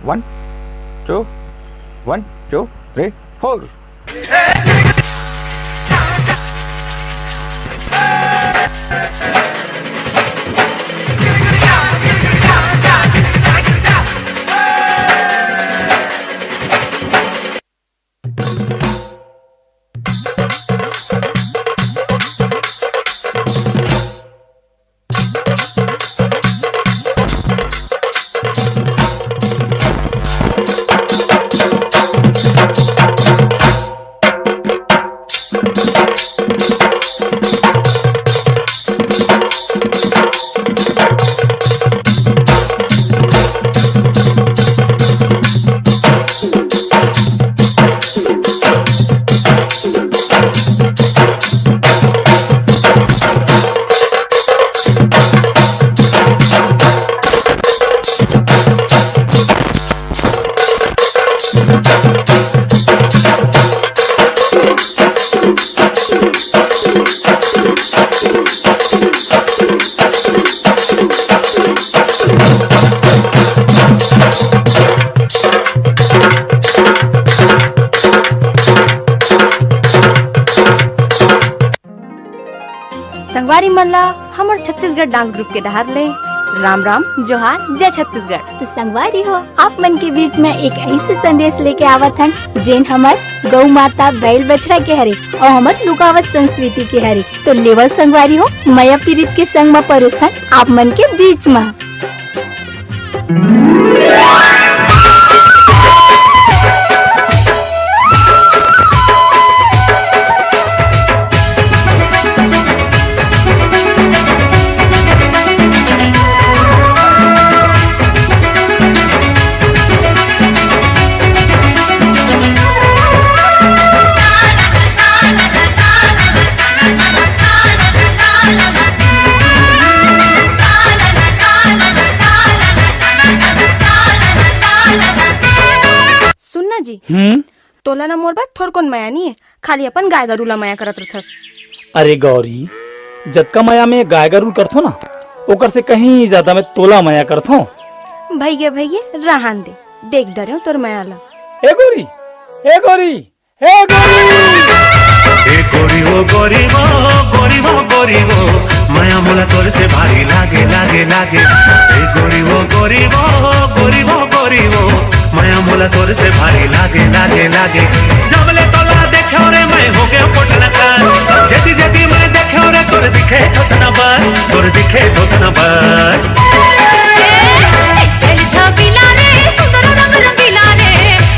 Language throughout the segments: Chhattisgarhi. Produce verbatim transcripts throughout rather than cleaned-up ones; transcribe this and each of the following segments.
One, two, one, two, three, four. संगवारी मन ला हमर छत्तीसगढ़ डांस ग्रुप के डहार ले राम राम, जोहार, जय छत्तीसगढ़। तो संगवारी हो, आप मन के बीच में एक ऐसे संदेश लेके आवत हन, जेन हमर गौ माता, बैल बछड़ा के हरे और हमर लुकावत संस्कृति के हरे। तो लेवल संगवारी हो, मया पीरित के संग म परोसथन आप मन के बीच म। सुनना जी, हम्म। तोला ना मोर बर थोरकोन मया नी हे, खाली अपन गाय गरू ला मया करत रथस। अरे गौरी, जतका मया में गाय गरू करथो ना, ओकर से कहीं ज्यादा में तोला मया करथो। भइगे भइगे, रहन दे, देख डरेंव तोर मया ला। ए गौरी, ए गौरी, ए गौरी। ए गोरी वो गोरी वो, गोरी वो गोरी वो, मया मोला तोर से भारी लागे लागे लागे। ए गोरी वो गोरी वो, गोरी वो गोरी वो, मया मोला तोर से भारी लागे लागे लागे। जब ले तोला देखे रे मैं हो गए पोटना का, जदी जदी मैं देखे रे तोर दिखे थोथना बस, तोर दिखे थोथना बस। ए, ए, छेल छबीला रे, सुंदर रंग रंगीला रे,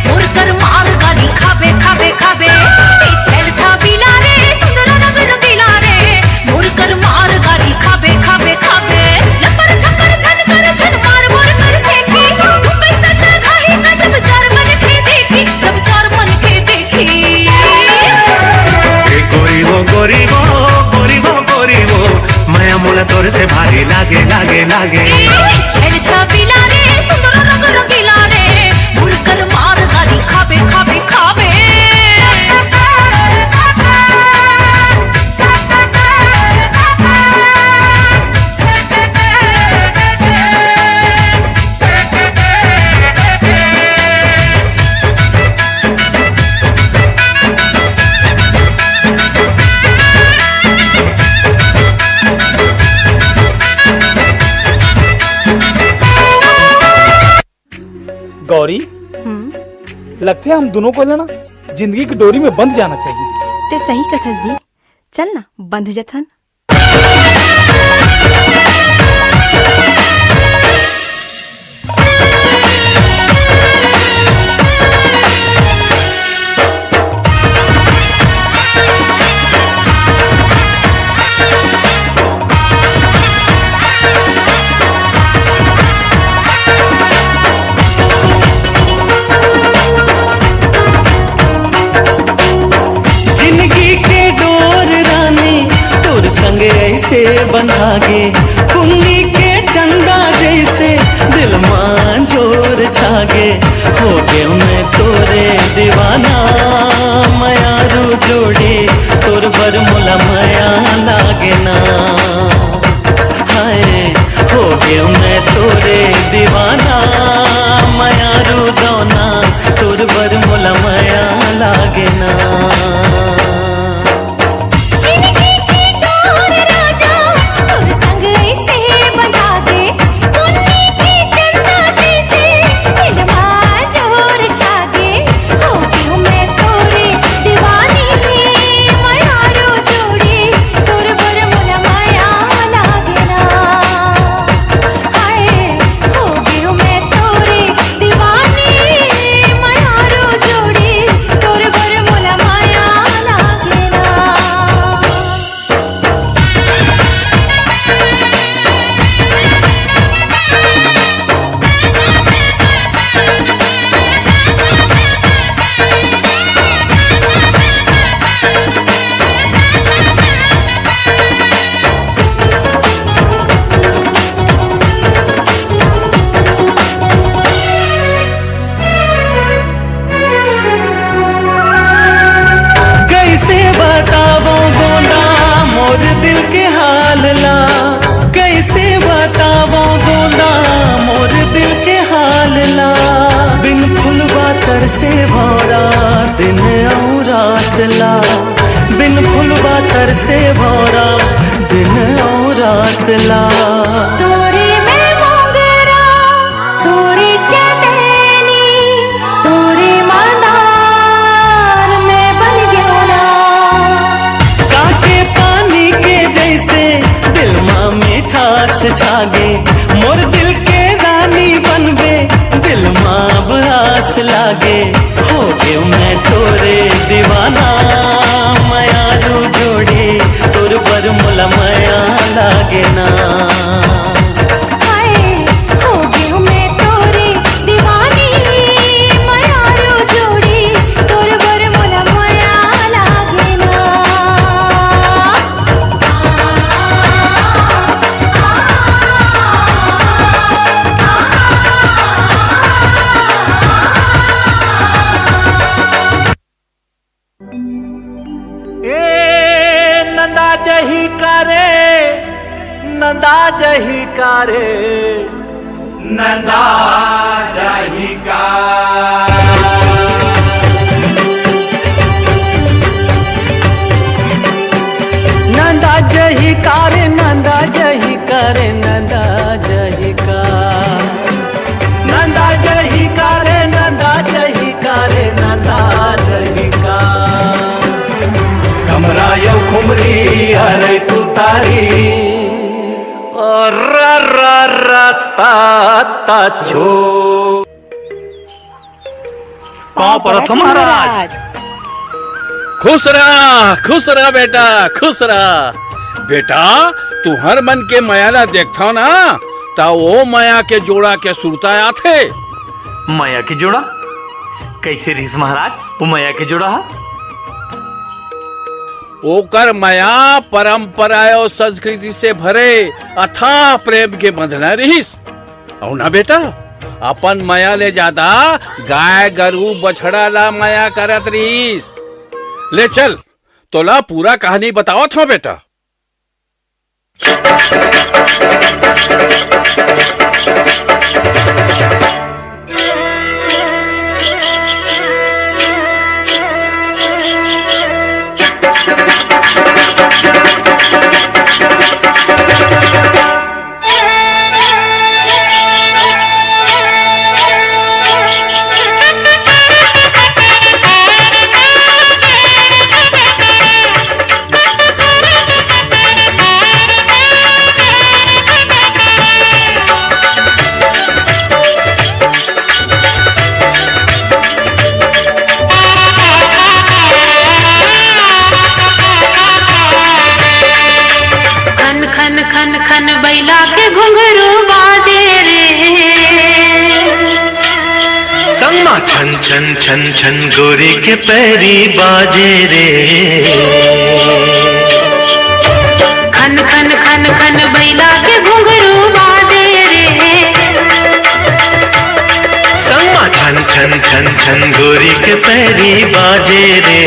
मोर कर मार गारी खाबे, खाबे, खाबे। ए, छेल छबीला रे, सुंदर रंग रंगीला रे, मोर कर मार गारी खाबे, खाबे, खाबे। लपर छपर छन कर छन मार मोर कर सेंकी, तू पैसा चढ़ाई का जब चार मन के देखी, जब चार मन के देखी। ए गोरी वो, गोरी वो, गोरी वो, गोरी वो, मया मोला तोर से भारी लागे, लागे, लागे। ए, छेल छबीला रे, सुंदर रंग रंगीला रे, मुरकर मार गारी खाबे, खाबे, खाबे। गौरी, हम्म? लगथे हम दुनों को लेना जिंदगी की डोरी में बंध जाना चाहिए। ते सही कथस जी, चल ना बंध जथन। जिंदगी के डोर रानी तोर संग ऐसे बंधागे, कुन्नी के चंदा जैसे दिल मा जोर छागे। हो गयो मैं तोरे दीवाना, मयारू जोड़ी तोर बर मोला मया लागे ना। हाय, हो गयो मैं तोरे दीवाना, मयारू से बतावो गोंदा मोर दिल के हाल ला, बिन फुलवा तरसे भौरा दिन अउ रात ला, बिन फुलवा तरसे भौरा दिन अउ रात ला। तोरे में मोंगरा, तोरे चंदेनी, तोरे मंदार में बन गेवरा। काके पानी के जैसे दिल मा मिठास छागे, मोर दिल के रानी बनबे, दिल मा अब आस लागे। हो गेव मैं तोरे दीवाना, मयारू जोड़ी तोर बर मोला मया लागे ना। हाय, हो गेव मैं तोरे दीवानी, मयारू जोड़ी तोर बर मोला मया लागे ना। ए नंदा जही का रे, नंदा जही का रे, नंदा जही का। नंदा जही का रे, नंदा जही का रे, नंदा जही का। नंदा जही का रे, नंदा जही का रे, नंदा जही का। कमरा यो खुमरी अरे तू तारी। रा रा रा ता ता छो। पाँव परत हो महाराज। खुश रहा, खुश रहा बेटा, खुश रहा। बेटा, तुहर मन के मया ला देखथव ना, त ओ मया के जोड़ा के सुरता आथे। मया के जोड़ा? कैसे रिहिस महाराज, वो मया के जोड़ा ह? ओकर मया परंपरा अउ संस्कृति से भरे अथाह प्रेम के बंधना रिहिस। अउ ना बेटा, अपन मया ले जादा गाय गरू बछड़ा ला मया करत रिहिस। ले चल, तोला पूरा कहानी बतावत हंव बेटा। खन खन खन खन बैला के घुंघरू बाजे रे। संगमा छन छन छन छन गोरी के पैरी बाजे रे। खन खन खन खन बैला के घुंघरू बाजे रे। संगमा छन छन छन छन गोरी के पैरी बाजे रे।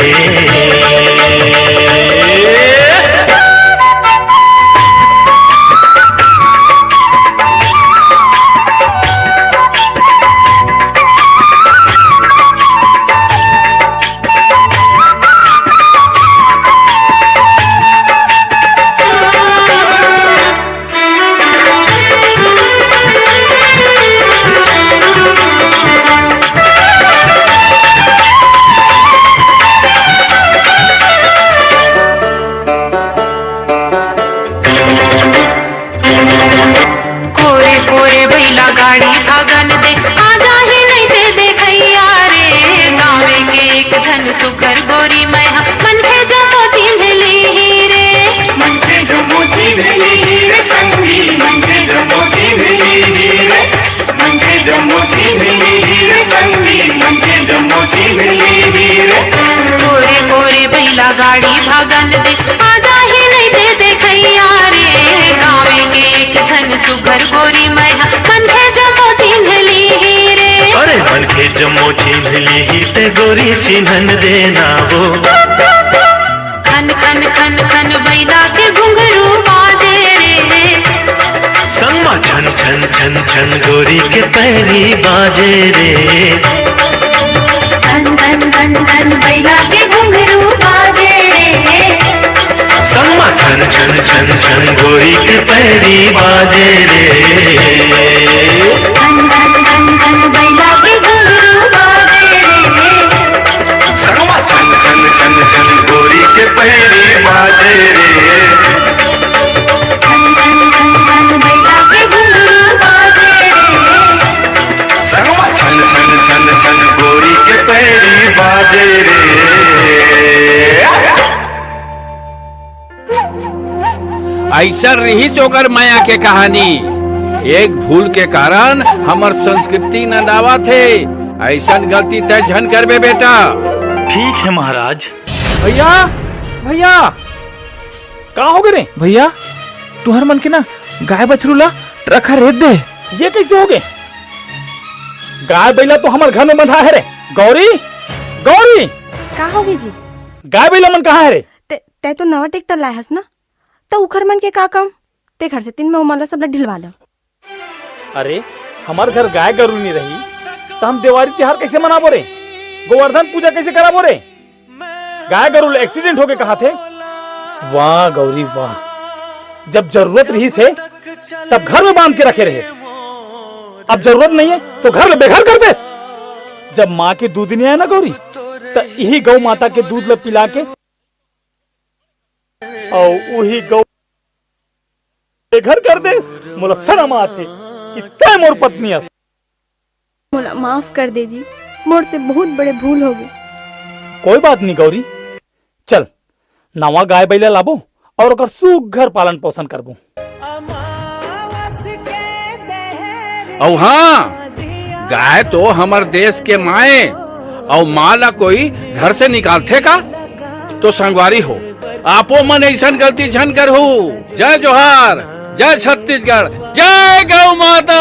कोरे कोरे बैला गाड़ी भगन दे, आ जाही नहीं दे देखैया रे। गाँवे के एक झन सुघर गोरी मैं हा, मनखे जम्मो चिन्ह लीही रे। मनखे जम्मो चिन्ह लीही रे संगी, मनखे जम्मो चिन्ह लीही रे। मनखे जम्मो चिन्ह लीही रे संगी, मनखे जम्मो चिन्ह लीही रे। कोरे कोरे बैला गाड़ी भगन दे, आ जाही नहीं दे देखैया रे। गाँवे के एक झन सुघर गोरी मैं हा, मनखे जम्मो चिन्ह लीही रे। अरे मनखे जम्मो चिन्ह लीही ते गोरी चिन्हन देना वो। खन खन खन खन बैला के घुंघरू बाजे रे। छन छन गोरी के पैरी बाजे रे। खन खन खन खन बैला के घुंघरू बाजे रे। संगवा छन छन छन छन गोरी के पैरी बाजे रे। खन खन खन खन बैला के घुंघरू बाजे रे। संगवा छन छन छन छन गोरी के पैरी बाजे रे। अइसन रिहिस ओकर मया के कहानी। एक भूल के कारण हमर संस्कृति नंदावत हे। अइसन गलती तैं झन करबे बेटा। ठीक है महाराज। भैया, भैया। का हो गे रे? भैया, तुहर मन के ना गाय बछरू ला ट्रक ह रेत दे। ये कइसे हो गे? गाय बइला तो हमर घर में बंधा हे रे। गौरी, गौरी। का हो गे जी? गाय बइला मन कहाँ हे रे? ते, तैं तो नवा ट्रैक्टर लाए हस ना, त उखर मन के का काम? तैं घर से तीन में ओमन ला सब ला ढिलवा लो। अरे, हमर घर गाय गरू नइ रही, त हम देवारी तिहार कइसे मनाबो रे? गोवर्धन पूजा कइसे कराबो रे? गाय गरू ले एक्सीडेंट होगे कहाथे। वाह गौरी वाह, जब जरूरत रहिस हे, तब घर में बांध के रखे रहे। अब जरूरत नइ हे, त घर ले बेघर कर देस। जब माँ के दूध नइ आए ना गौरी, त इही गौ माता के दूध ल पिला के अउ उही गौ बेघर कर देस। मोला शरम आथे कि तैं मोर पत्नी अस। मोला माफ कर दे जी, मोर से बहुत बड़े भूल हो गे। कोई बात नहीं गौरी, चल नवा गाय बइला लाबो अउ ओकर सुघर पालन पोषण करबो। अउ हाँ, गाय तो हमर देश के माए, अउ माँ ला कोई घर से निकालथे का? तो संगवारी हो, आपो मन अइसन गलती झन करहू। जय जोहार, जय छत्तीसगढ़, जय गौ माता।